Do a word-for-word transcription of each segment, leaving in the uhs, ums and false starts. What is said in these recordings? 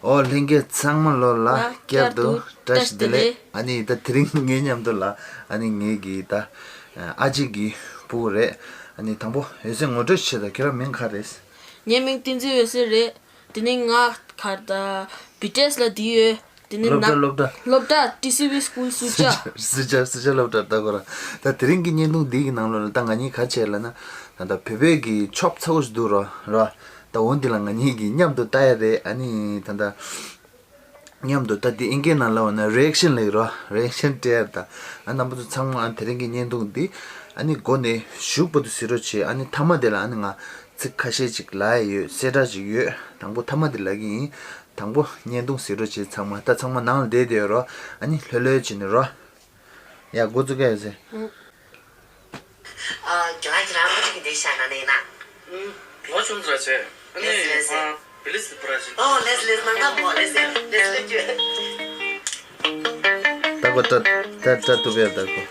ཨོ་ལྷན་རྒྱས་ཚང་མ་ལོ་ལ་བསྐྱར་དུ་བཀྲ་ཤིས་བདེ་ལེགས། ཨ་ནི་ད་དེ་རིང་ངའི་མཉམ་དུ་ལ་ཨ་ནི་ངེད་ཀྱི་ད་ཨ་ཅེ་གི་བུ་རེད། ཨ་ནི་དང་པོ་འོད་ཟེར་ངོ་སྤྲོད་བྱེད་དང་། ཁྱེད་རང་མིང་ག་རེད། ངའི་མིང་བསྟན་འཛིན་འོད་ཟེར་རེད། དེ་ནས་ང་གར་ད་བི་ཏི་ཨེས་ལ་འདི་ཡོད། དེ་ནས་སློབ་གྲྭ་ན་སློབ་གྲྭ། སློབ་གྲྭ་ཊི་སི་ཝི་སི་ཀུལ་སུ་ཇཱ། སུ་ཇཱ་སུ་ཇཱ་སློབ་གྲྭ་ལྟ་དགོས་ར། ད་དེ་རིང་གི་བརྙན་ཐུང་འདི་གི་ནང་ལོགས་ལ་ད་ང་གཉིས་ག་རེ་བྱས་ལབ་ན། ད་ལྟ་བོད་པའི་གི་ཆོབ་ཚ་བོ་ཞིག་འདུག་ར་ར། ད་འོ་འདི་ལ་ང་གཉིས་ཀྱིས་མཉམ་དུ་ལྟ་ཡ་རེད། ཨ་ནི་ད་ལྟ་མཉམ་དུ་ད་འདི་ཨིན་སྐད་ནང་ལབ་པ་ན་རི་ཨེག་ཤན་ལབ་ཀྱི་ར། རི་ཨེག་ཤན་སྤྲད་ཡ་རེད། ད་ཨ་རྣམ་པ་ཚོ་ཚང་མ་ཨ་དེ་རིང་གི་བརྙན་ཐུང་འདི་ཨ་ནི་འགོ་ནས་གཞུག་བར་དུ་གཟིགས་རོགས་བྱེད། ཨ་ནི་མཐའ་མ་དེ་ལ་ཨ་ནི་ང་ཚིག་ཁ་ཤས་ཅིག་ལབ་ཡ་ཡོད། གསལ་བསྒྲགས་ཅིག་ཡོད། དང་པོ་མཐའ་མ་དེ་ལབ་ཀྱི་ཡིན། དང་པོ་བརྙན་ཐུང་གཟིགས་རོགས་བྱེད། ཚང་མ་ད་ཚང་མ་ནང་ལ་བསྡད་བསྡད་ཡོད་ར། ཨ་ནི་ལྷོད་ལྷོད་བྱས་ནས་ར། ཡ་འགོ་བཙུགས་ཀྱི་ཡོད་ཟེར། ཨ། ཁྱེད་རང་ཁྱེད་རང་ཁོ་ཐུག་གི་འདི་ཤ་ན་ནས་ན། ཨུམ། ལོ་ཆུང་དུ་ར་ཆེ། ཨ་ནི་ལེས་ལེས། ཨ། བི་ལིས་པུ་ར་ཆེ། ཨོ་ལེས་ལེས། ནང་ད་མོ་ལེས་ལེས་ལེས་ལེས་ཀྱི། ད་གོ་ད་ད་ད་ཏུ་བེ་ད་གོ།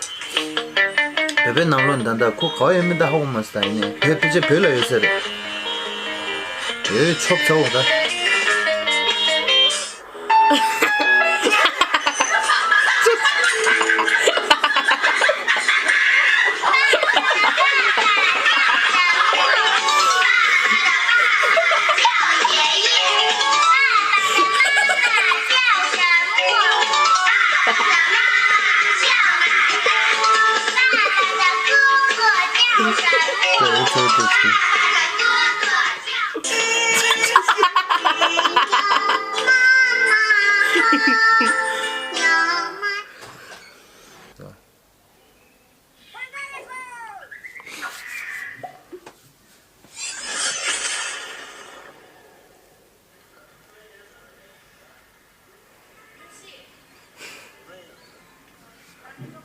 བོད་པའི་ནང་ལོགས་ད་ད་ཁོ་ག་བ་ཡོད་མེད་ད་ཧ་གོ་མ་སོང་། ད་ཡིན་ནའི་བོད་ཕལ་ཆེར་བོད་ལ་ཡོད་ས་རེད། ཡོད་ཆོབ་ཚ་བོ་ད།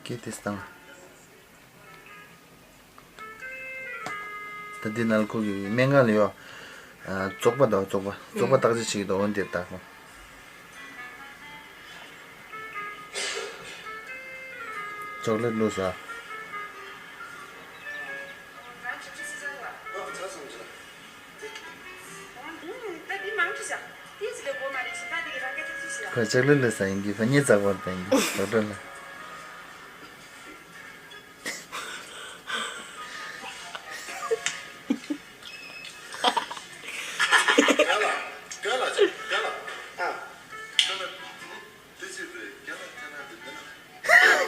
ཀི་ཏི་སྟངས། ད་འདི་ནང་ཁོ་གི་སྨན་ཁང་ལ་ཡོད། ཨ། བཙོག་པ་དང་བཙོག་པ་བཙོག་པ་བརྟག་དཔྱད་བྱེད་ཀྱི་འདུག་འོན་ཏེ་ད་ཁོ། ཅོག་ལེ་ཊི་བླུགས་ས། ཁོས་ཅོག་ལེ་ཊི་བླུགས་ས་ཡིན་གྱི། ཁོ་སྙིང་ཚག་པར་བསྟན་གྱི་ལོ་ཏོ་ལ།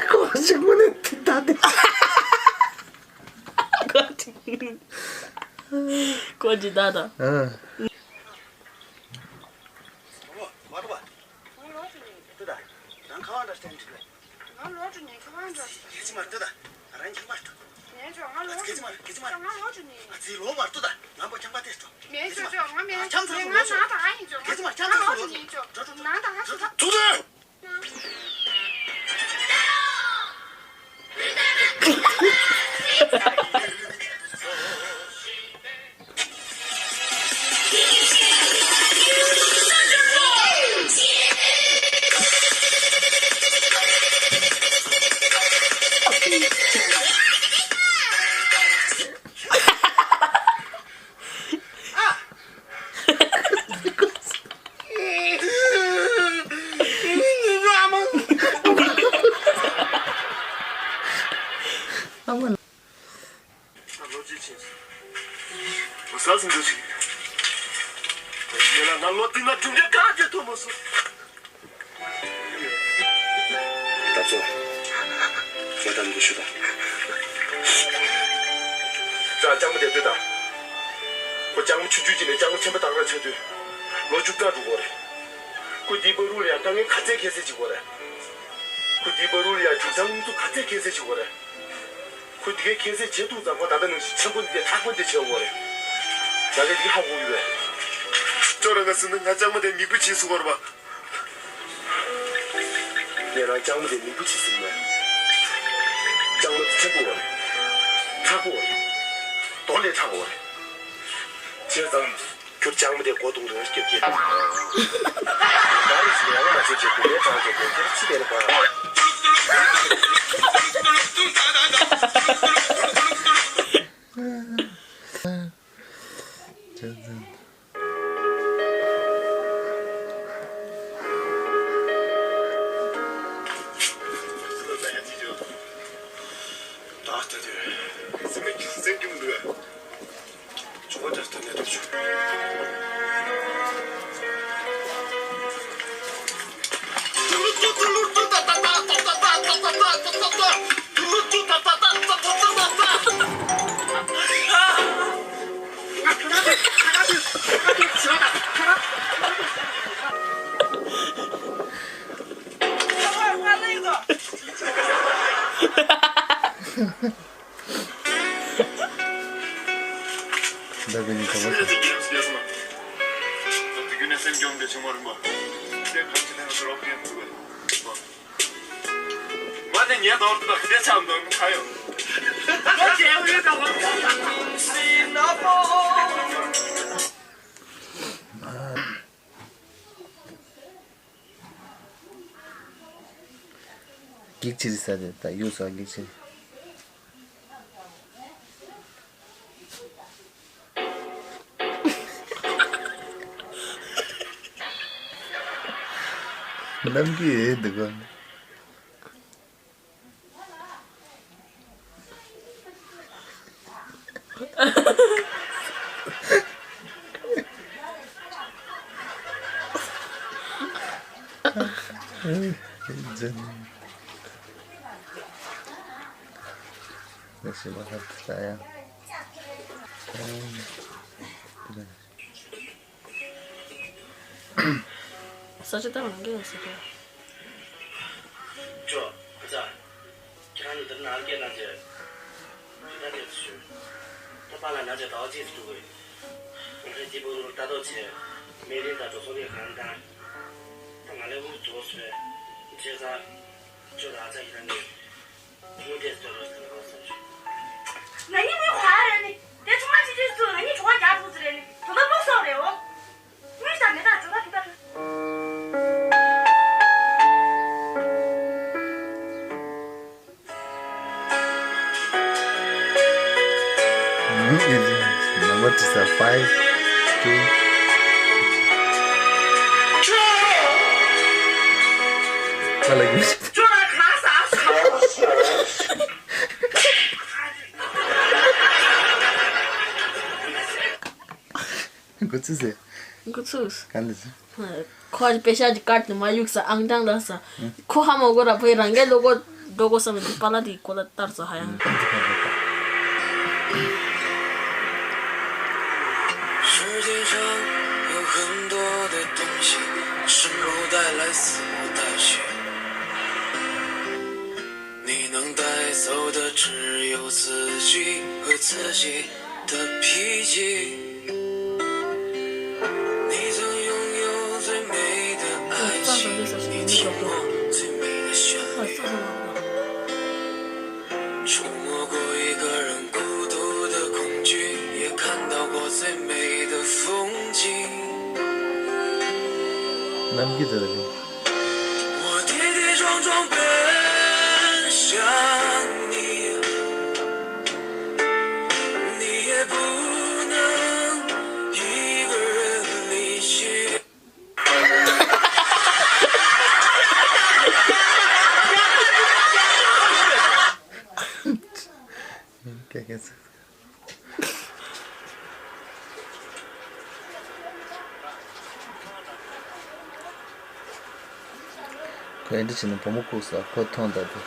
ཁོ་ཞིག་མ་ནི་ད་དེ། ཁོ་ཅི་ད་ད། ཨ། ང་ལོག་འགྲོ་ནས་ཁྱེད་རང་འདྲ། ཁྱེད་ཅི་མ་ལྟོས་ད། ང་རང་ཁྱད་པར་འགྲོ། ངས་ཁྱོད་ང་ལོག་འགྲོ་ནས། ཁྱེད་ཅི་མ་ཁྱེད་ཅི་མ། ང་ལོག་འགྲོ་ནས། ང་ཚོའི་ལོག་མ་ལྟོས་ད། ང་པོ་ཁྱམས་པ་དེ་འགྲོ། མེད་ཁྱོད་ཁྱོད་ང་མེད། ཁྱམས་ཚང་ང་ལོག་ནང་ད་ཨ་ཡིན་ཁྱོད། ཁྱེད་ཅི་མ་ཁྱམས་ཚང་ལོག་འགྲོ། ཁྱོད་ནང་ད་ཨ་ཁྱོད། ཐུགས་རྗེ། ལོ་རྒྱུས་ཆེ། ཟ་ཟིན་འདུག་ཅིག་ཡིན་ན་ང་ལོ་འདི་ན་རྒྱུ་འབྲས་གང་གིས་ཐོབ་མ་སོང་། ད་ཚོ། ང་ད་འདུག་ཞུ་དང་། ཅང་ལྕགས་མོ་དེ་ལྟོས་དང་། ཁོ་ལྕགས་མོ་ཆུང་ཆུང་ཅིག་ནས་ལྕགས་མོ་ཆེན་པོ་ཏག་ཏག་ཆགས་དུས། ལོ་བཅུ་ཕྲག་འགྲོ་གི་རེད། ཁོ་འདིའི་བར་དུ་ལ་ཡང་དཀའ་ངལ་ག་ཚད་ཁྱད་བསད་བྱེད་དགོས་རེད། ཁོ་འདིའི་བར་དུ་ལ་ཡང་འབྱུང་རྩ་དངོས་ཚོ་ག་ཚད་ཁྱད་བསད་བྱེད་དགོས་རེད། ཁོས་འདི་གའི་ཁྱད་བསད་བྱེད་ཐུབ་ཙང་ཁོ་ད་ལྟ་ནང་བཞིན་ཆེན་པོ་འདི་ལས་མཐའ་འཁོར་འདི་བྱེད་དགོས་རེད། ང་གིས་འདི་ག་ཧ་གོ་གི་རེད། ཁྱོད་རང་ག་ཟེར་ན་ང་ལྕགས་མོ་དེ་མིག་དཔེ་བྱེད་ཟེར་གོ་རེད་པ། ངས་རང་ལྕགས་མོ་དེ་མིག་དཔེ་བྱེད་ཟེར་ནས། ལྕགས་མོ་དེ་ཆེན་པོ་རེད། མཐའ་འཁོར་རེད། རྡོ་ལས་མཐའ་འཁོར་རེད། བྱས་ཙང་། ཁྱོད་ལྕགས་མོ་དེ་མགོ་རྡུང་རེ་སྐྱེབ་སྐྱེབ། ད་རེས་ཡང་མ་བྱེད་ཅེས་དུ་མའི་གྲངས་ཀྱི་དོན་ཁྱེར་ཅི་བས་ན་པ། ད་ལྟ་དེ་སེམས་སྐྱིད་སེམས་སྐྱིད་མི་འདུག་ཨ། ཇོ་བོ་དེར་ད་ནས་ཐུབ་བྱུང་། འདི་གི་ནི་ག་བ་ཞིག་གེགས་ཆེ་ཟེར་ས་དེ་ད་གཡུག་ས་གེགས་ཆེ། ནམ་གྱི་ཨེ་འདུག་ག་ས་ཆ་ད་རང་གི་ཡོད་ས་རེད། ཅོ། ཁ་ཚ། ཁྱེད་རང་ནི་འདིར་ནང་སྐད་གནང་རྗེས། ཇི་ལྟར་དེར་ཞུ། ད་པཱ་ལགས་ན་ཆ་ད་བ་ཅིས་འདུག་གས། ང་ཚོའི་སྐྱིད་པོ་ནོར་ལྟ་རྟོག་བྱས། སྨན་རིན་དང་འགྲོ་སོང་ནི་གང་དང་། ད་ང་ལས་དབུགས་རྫོགས་སོང་བས། བྱས་ཙང་། ཅོ་དང་ཨ་ཚ་ཁྱེད་རང་གཉིས། ཐུགས་རྗེ་ཆེ་ལོ་ཟེར་ནས་བསམ་བྱུང་། ང་གཉིས་མི་ཁོ་ར་རེད་ནི། དེ་ཆུང་མ་ཆུང་ཆུང་སུ་ང་གཉིས་ཆུང་མ་རྒྱག་ཐུབ་ཟེར་རེད་ནི། དོ་ན་ལུགས་སྲོག་རེད་འོ། དངུལ་ཞག་མེད་ཐག་ཇོ་ལ་ཕུད་པ། Number is five, two. I like this. འགོ་ཚུགས་ཟེར། འགོ་ཚུགས། ག་འདི་ཚོ། ཁོ་པེ་ཤག་གི་ཀར་དེ་མ་གཡུག་ས་ཨང་གྲངས་ལ་ས། ཁོ་ཧ་མ་གོ་ར་བོད་རང་གི་ལོ་གོ་འགྲོ་གོ་བསམ་ནས་པཱ་ལགས་དེ་གོ་ལ་བསྟར་ས་ཧ་ཡང་། ནམ་གྱི་དེ་རེད། ཁོས་འདི་བྱས་ན་བུ་མོ་ཁུག་ས་ཁོ་མཐོང་ད་དེ།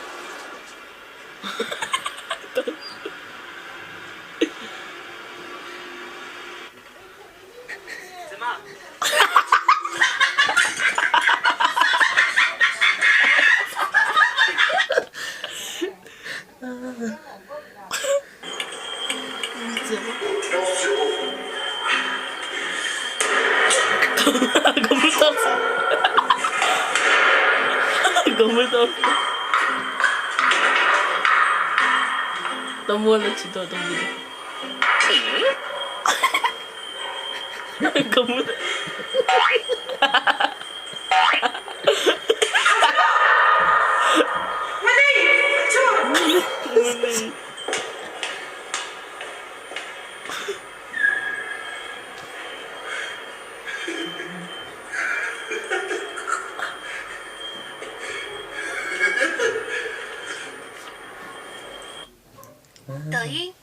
抖音。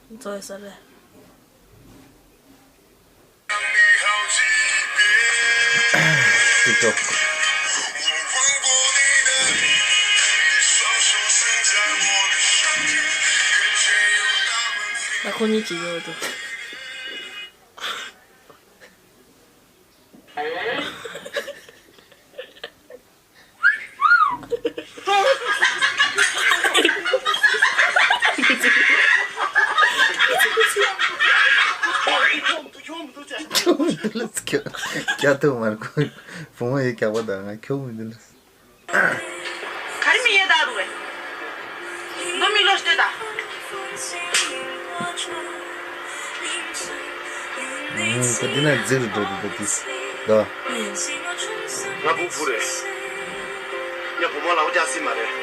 你做一下呗。TikTok。ད་ཁོ་གཉིས་ཀྱི་ཡོད་འདུག་ཁྱོད་མི་འདུག་ལ་ཁྱོད་ཀྱ་ཐུབ་མར་ཁོ་བུ་མོ་ཡི་རྒྱག་པ་དང་ང་ཁྱོད་མི་འདུག་ལ། ག་རེ་མི་ཡས་ད་རུ་བས། མདོ་མི་ལོ་སྟོད་ད། ཨུམ། ད་འདི་ན་རྫིག་རུ་འགྲོ་འདུག་ད་འདི། ད། ང་བུ་བུ་རེད། ངས་བུ་མོ་ལག་པ་བཀྱག་སྲིད་མ་རེད།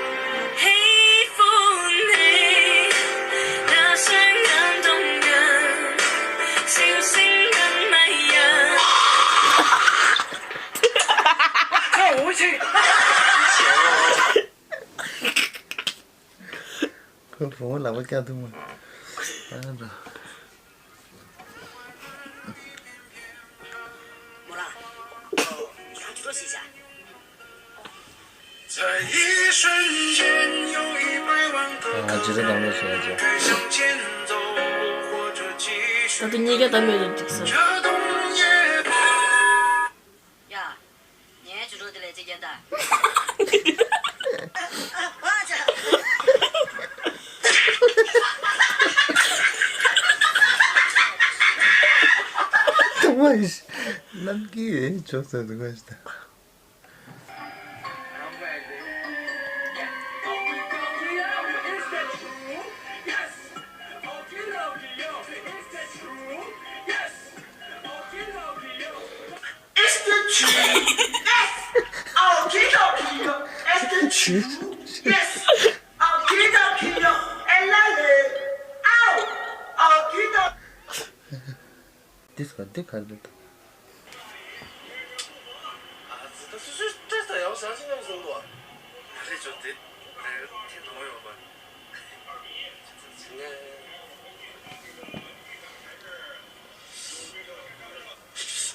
ཁོ་བུ་མོ་ལག་པ་བཀྱག་འདུག་མ། ཨ་འགྲོ། ང་ཇི་ལྟར་དམ་ལ་བྱེད་ཡ་བྱ། ད་དུང་གཉིས་ཀ་དམ་ཡོད་དུ་འགྲིག་སོང་། ཡ། ངའི་ཇུ་རོ་དེ་ལས་ཅི་རྒྱན་ད། ད་མ་ཡིན། ནམ་གི་ཡོད་ཆོག་ཚོད་དུ་གོ་ཞིག་ད། It's the truth. Yes. Okie dokie. It's the truth. Yes. Okie dokie. Elale. Ow. Okie dokie. འདི་ག་འདི་ག་རེད། ཨ་ཙི་ད་སུ་སུ་སྟྲེ་ད་ཡང་ཟང་ཟིང་ཡང་ཟིང་དུ་ཨ། ཨ་རེ་ཅོ་དེ་དེ་དེ་དོང་ཡོང་པ།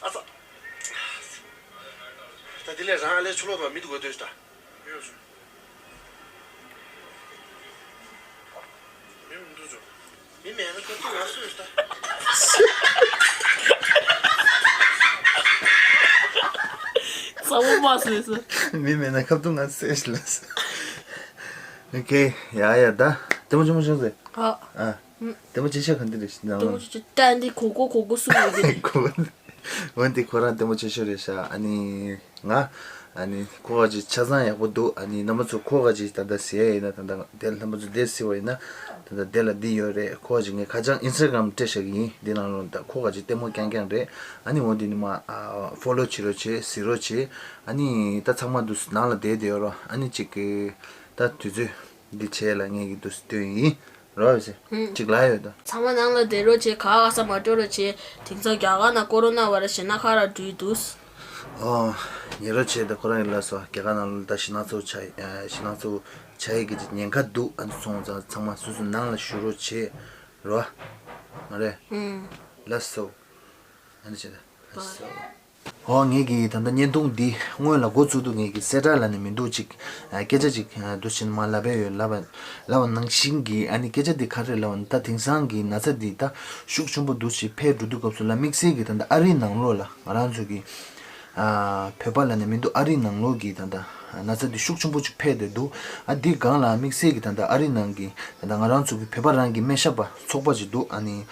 ཨ་ཙི། ད་དེ་ལས་རང་ཨ་ལས་ཆུ་ལོག་དང་མི་འདུག་ག་ལྟོས་ཤིག་ད། ཡོད་སོང་། མི་མི་འདུག་ཅོ། མི་མེད་ན་ཁྱོད་ཚོ་ང་སུ་ཡོད་ད། ཚ་བོ་མ་སུ་ཡོད་ས། མི་མེད་ན་ཁབ་ཏུ་ང་སེ་ཤི་ལ་ས། ཨོ་ཁེ། ཡ་ཡ་ད། ལྟད་མོ་ཆེན་མོ་ཆུང་ཟེར། ཨ། ཨ། ལྟད་མོ་ཆེ་ཤོས་ག་འདི་རེད་ཞིག་ནང་ལྟད་མོ་ལ། ཆེ་ཤོས་ད་འདི་གོ་གོ་གོ་གོ་སུ་ཡོད་འདི་རེད། གོ་འོན་ཏེ་ཁོ་རང་ལྟད་མོ་ཆེ་ཤོས་རེད་ཤག་ཨ་ནི་ང་ཨ་ནི་ཁོ་ག་ཅིག་ཆ་ཚང་ཡག་པོ་འདུག་ཨ་ནི་རྣམ་པ་ཚོ་ཁོ་ག་ཅིག་ད་ལྟ་ཟེར་ཡ་ཡིན་ན་ད་ལྟ་དེ་རྣམ་པ་ཚོ་དེ་ཟེར་བ་ཡིན་ན་ད་ལྟ་དེ་ལ་འདི་ཡོད་རེད། ཁོ་ག་ཅིག་ངས་ཁ་བྱང་ཨིན་སི་ཊ་གྷ་རམ་སྤྲད་བཞག་གི་ཡིན། འདི་ནང་ལོགས་ད་ཁོ་ག་ཅིག་ལྟད་མོ་རྐྱང་རྐྱང་རེད། ཨ་ནི་འོ་འདི་ནི་མ་ཨ་ཕོ་ལོ་བྱེད་རོགས་བྱེད་གཟིགས་རོགས་བྱེད། ཨ་ནི་ད་ཚང་མ་འདུག་ནང་ལ་བསྡད་བསྡད་ཡོད་རོགས། ཨ་ནི་ཅིག་གི་ད་དུས་ཚོད་འདི་བྱས་ལ་ངས་ཀྱི་འདུག་སྟོན་ཡིན། རོ་ཡོད་ཟེར། ཧུམ། གཅིག་ལ་ཡོད་དོ། ཚང་མ་ནང་ལ་བསྡད་རོགས་བྱེད། ག་ག་ས་མ་འགྲོ་རོགས་བྱེད། དེང་སང་རྒྱ་གར་ན་ཀོ་རོ་ན་བ་ར་ཞེ་ན་ཁ་ར་འགྲུལ་འདུག་ཨོ། ཉེ་རོ་བྱེད་དོ་ཁོ་རང་གི་ལ་སོ་རྒྱ་གར་ནང་ལ་ད་ཞེ་ན་ཚོ་ཆ་ཡི་ཞེ་ན་ཚོ་ཆ་ཡི་གི་ཉེན་ཁ་འདུག་ཨ་ཚོང་ཚང་ཚང་མ་སོ་སོ་ནང་ལ་བཞུགས་རོགས་བྱེད། རོ། མ་རེད། ཧུམ། ལ་སོ། ཨ་ནི་བྱེད་དོ། ལ་སོ། ཨོ་ངས་ཀྱིས་ད་ལྟ་བརྙན་ཐུང་འདི་སྔོན་ལ་འགོ་བཙུགས་དུས་ངས་ཀྱིས་གསལ་བསྒྲགས་ལབ་ནས་མི་འདུག་ཅིག་ཨ་སྐད་ཆ་ཅིག་ཨ་འདུག་བྱས་ནས་མར་ལབ་པ་ཡོད། ལབ་པ་ལབ་པ་ནང་བཞིན་གྱི་ཨ་ནི་སྐད་ཆ་འདི་ག་རེ་ལབ་པ་ན་ད་དེང་སང་གི་ན་ཚ་འདི་ད་ཤུགས་ཆེན་པོ་འདུག་ཅིག་འཕེལ་འགྲོ་དུས་སྐབས་སུ་ལ་དམིགས་བསལ་གྱི་ད་ལྟ་ཨ་རིའི་ནང་ལོགས་ལ་ང་རང་ཚོ་གི་ཨ་བོད་པ་ལབ་ནས་མི་འདུག་ཨ་རིའི་ནང་ལོགས་ཀྱི་ད་ལྟ་ན་ཚ་འདི་ཤུགས་ཆེན་པོ་ཅིག་འཕེལ་བསྡད་འདུག་ཨ་འདི་སྒང་ལ་དམིགས་བསལ་གྱི་ད་ལྟ་ཨ་རིའི་ནང་གི་ད་ལྟ་ང་རང་ཚོ་གི་བོད་པ་རང་གི་སྨན་ཞབས་པ་ཚོགས་པ་ཅིག་འདུག་ཨ་ནི།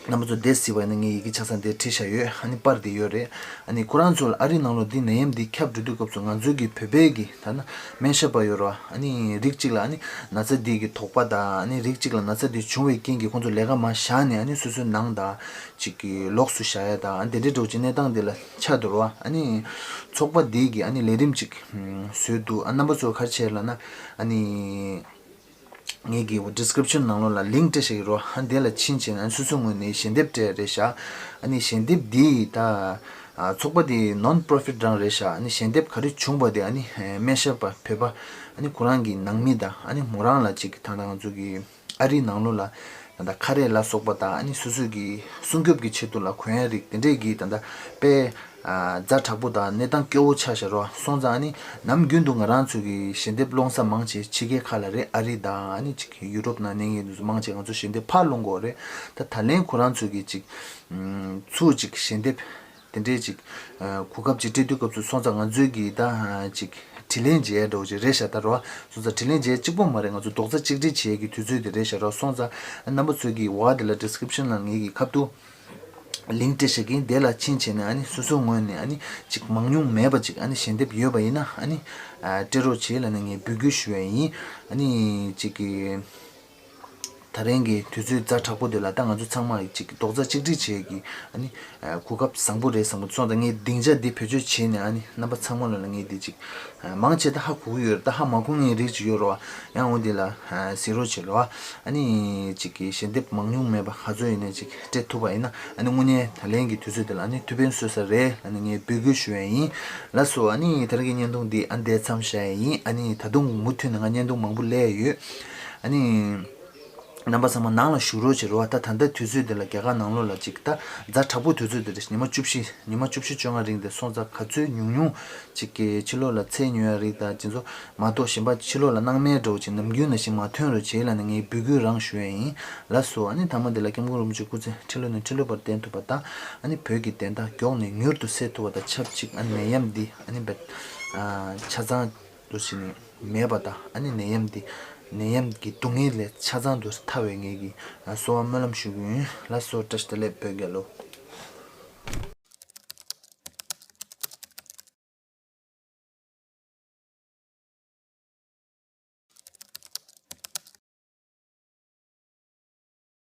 རྣམ་པ་ཚོ་དེ་གཟིགས་པ་ཡིན་ན་ངས་ཡི་གེ་ཆ་ཚང་དེ་བྲིས་བཞག་ཡོད། ཨ་ནི་པར་དེ་ཡོད་རེད། ཨ་ནི་ཁོ་རང་ཚོ་ལ་ཨ་རིའི་ནང་ལོགས་འདི་ནད་ཡམས་འདི་ཁྱབ་འགྲོ་དུས་སྐབས་སུ་ང་ཚོའི་གི་བོད་པའི་གི་ད་ན་སྨན་ཞབས་པ་ཡོད་རེད་བ། ཨ་ནི་རིགས་གཅིག་ལ་ཨ་ནི་ན་ཚ་འདི་གི་དོགས་པ་དང་ཨ་ནི་རིགས་གཅིག་ལ་ན་ཚ་འདི་བྱུང་བའི་རྐྱེན་གྱིས་ཁོང་ཚོ་ལས་ཀ་མར་བཞག་ནས་ཨ་ནི་སོ་སོའི་ནང་དང་གཅིག་གི་ལོགས་སུ་བཞག་ཡ་དང་ཨ་ནི་དེ་འདྲའི་འདྲ་བོ་ཅིག་གནས་སྟངས་འདི་ལ་ཆགས་འདུག་རེད་བ། ཨ་ནི་ཚོགས་པ་འདི་གི་ཨ་ནི་ལས་རིམ་ཅིག་བཟོས་འདུག་ཨ་རྣམ་པ་ཚོ་ག་རེ་བྱས་ལབ་ན་ཨ་ནི། ངེད་ཀྱི་ཌི་སི་ཀི་རིབ་ཤན་ནང་ལོགས་ལ་ལིང་ཀི་སྤྲད་བཞག་གི་རོ། ཨ་དེ་ལ་ཕྱིན་བྱས་ན་སོ་སོའི་ངོས་ནས་ཞལ་འདེབས་སྤྲད་རེད་བཞག་ཨ་ནི་ཞལ་འདེབས་འདི་ད་ ཚོགས་པ་དེ་non profit རང་རེད་ཤག་ཨ་ནི་ཞལ་འདེབས་ག་རེ་བྱུང་པ་དེ་ཨ་ནི་སྨན་ཞབས་པ་བོད་པ་ཨ་ནི་ཁོ་རང་གི་ནང་མི་དང་ཨ་ནི་མོ་རང་ལ་ཅིག་ད་ལྟ་ང་ཚོ་གི་ཨ་རིའི་ནང་ལོགས་ལ་ད་ལྟ་ཁ་རས་ལ་སོགས་པ་དང་ཨ་ནི་སོ་སོ་གི་སྲུང་སྐྱོབ་ཀྱི་ཆེད་དུ་ལ་གོན་ཡ་རིགས་དེ་འདྲས་ཀྱི་ད་ལྟ་དཔེ་ཛ་དྲག་པོ་དང་གནས་སྟངས་སྐྱོ་བོ་ཆགས་བཞག་རོགས་སོང་ཙང་ཨ་ནི་ནམ་རྒྱུན་དུ་ང་རང་ཚོ་གི་ཞལ་འདེབས་སློང་ས་མང་ཆེ་ཕྱི་རྒྱལ་ཁག་ལ་རེད། ཨ་རི་དང་ཨ་ནི་ཅིག་ཡུ་རོབ་ནང་གནས་མཁན་དེ་ཚོ་མང་ཆེ་ང་ཚོ་ཞལ་འདེབས་ཕར་སློང་དགོས་རེད། ད་ད་ལན་ཁོ་རང་ཚོ་གི་ཅིག་ཚུར་ཅིག་ཞལ་འདེབས་དེ་འདྲའི་ཅིག་གོ་སྐབས་ཅིག་སྤྲད་དུས་སྐབས་སུ་སོང་ཙང་ང་ཚོའི་གི་ད་ཅིག་དྲིན་ལན་འཇལ་འདྲ་བོ་ཅིག་རེད་ཤག་ད་རོ་སོང་ཙང་དྲིན་ལན་འཇལ་གཅིག་པོ་མ་རེད། ང་ཚོ་རྡོག་རྩ་གཅིག་སྒྲིལ་བྱེད་ཀྱི་དུས་ཚོད་དེ་རེད་ཤག་རོ། སོང་ཙང་རྣམ་པ་ཚོའི་གི་འོག་དེ་ལ་description ལ་ངེད་ཀྱི་ཁ་ཐུག link སྤྲད་བཞག་གིན་དེ་ལ་ཕྱིན་བྱས་ནས་ཨ་ནི་སོ་སོའི་ངོས་ནས་ཨ་ནི་ཅིག་མང་ཉུང་མེད་པ་ཅིག་ཨ་ནི་ཞལ་འདེབས་ཡོད་པ་ཡིན་ན་ཨ་ནི་སྤྲད་རོགས་བྱེད་ལབ་ནས་ངས་འབོད་སྐུལ་ཞུ་ཡ་ཡིན། ཨ་ནི་ཅིག་གི་ད་རིང་གི་དུས་ཚོད་ཛ་དྲག་པོ་དེ་ལ་ད་ང་ཚོ་ཚང་མ་ཅིག་རྡོག་རྩ་གཅིག་སྒྲིལ་བྱེད་ཀྱི་ཨ་ནི་གོ་སྐབས་བཟང་པོ་རེད་བཟང་པོ་སོང་ཙང་ངས་སྡིངས་ཆ་འདི་བེད་སྤྱོད་བྱས་ནས་ཨ་ནི་རྣམ་པ་ཚང་མ་ལ་ལ་ངས་འདི་ཅིག་མང་ཆེ་ད་ཧ་གོ་གི་ཡོད་རེད། ད་ཧ་མ་གོ་མཁན་རིགས་ཅིག་ཡོད་རེད་བ། ཡང་འོ་འདི་ལ་གཟིགས་རོགས་བྱེད་རོགས། ཨ་ནི་ཅིག་གི་ཞལ་འདེབས་མང་ཉུང་མེད་པ་ག་ཚོད་ཡིན་ནའི་ཅིག་སྤྲད་ཐུབ་པ་ཡིན་ན་ཨ་ནི་དངོས་གནས་ད་ལན་གྱི་དུས་ཚོད་དེ་ལ་ཨ་ནི་ཐུགས་ཕན་གསོས་ས་རེད་ལབ་ནས་ངས་འབོད་སྐུལ་ཞུ་ཡ་ཡིན། ལགས་སོ། ཨ་ནི་ད་རིང་གི་བརྙན་ཐུང་འདི་ཨ་འདིར་མཚམས་བཞག་ཡ་ཡིན། ཨ་ནི་ད་དུང་མུ་མཐུད་ནས་ང་བརྙན་ཐུང་མང་པོ་སླེབས་ཡོད། ཨ་ནི་རྣམ་པ་ཚང་མ་ནང་ལ་བཞུགས་རོགས་བྱེད་རོགས། ད་ད་ལྟ་དུས་ཚོད་འདི་ལ་རྒྱ་གར་ནང་ལོགས་ལ་ཅིག་ད་ཛ་དྲག་པོ་དུས་ཚོད་འདི་རེད། ཉི་མ་བཅུ་བཞི་ཉི་མ་བཅུ་བཞི་བཅོ་ལྔ་རིང་དེ་སོང་ཙང་ག་ཚོད་ཉུང་ཉུང་ཅིག་གི་ཕྱི་ལོགས་ལ་ཚལ་ཉོ་ཡ་རིགས་དང་དེ་ཚོ་མ་གཏོགས་གཞན་པ་ཕྱི་ལོགས་ལ་སྣང་མེད་འདྲ་བོ་ཅིག་ནམ་རྒྱུན་ནང་བཞིན་མ་ཐོན་རོགས་བྱེད་ལབ་ནས་ངས་འབོད་སྐུལ་རང་ཞུ་ཡ་ཡིན། ལགས་སོ། ཨ་ནི་མཐའ་མ་འདི་ལ་སྐྱབས་མགོན་རིན་པོ་ཆེ་སྐུ་ཚེ་ཁྲི་ལོ་ནས་ཁྲི་ལོ་བར་བརྟན་ཐུབ་པ་དང་ཨ་ནི་བོད་ཀྱི་བདེན་མཐའ་མགྱོགས་ནས་མྱུར་དུ་གསལ་ཐུབ་པ་དང་ཆབས་ཅིག་ཨ་ནི་ནད་ཡམས་འདི་ཨ་ནི་བེད་ཆ་ཚང་དུ་ཕྱིན་ནས་མེད་པ་དང་ཨ་ནི་ནད་ཡམས་འདི་ནད་ཡམས་ཀྱི་སྡུག་བསྔལ་ལས་ཆ་ཚང་དུ་ཐར་བའི་ངེད་ཀྱི་གསོལ་བ་སྨོན་ལམ་ཞུ་གི་ཡིན། ལགས་སོ། བཀྲ་ཤིས་བདེ་ལེགས་བོད་རྒྱལ་ལོ།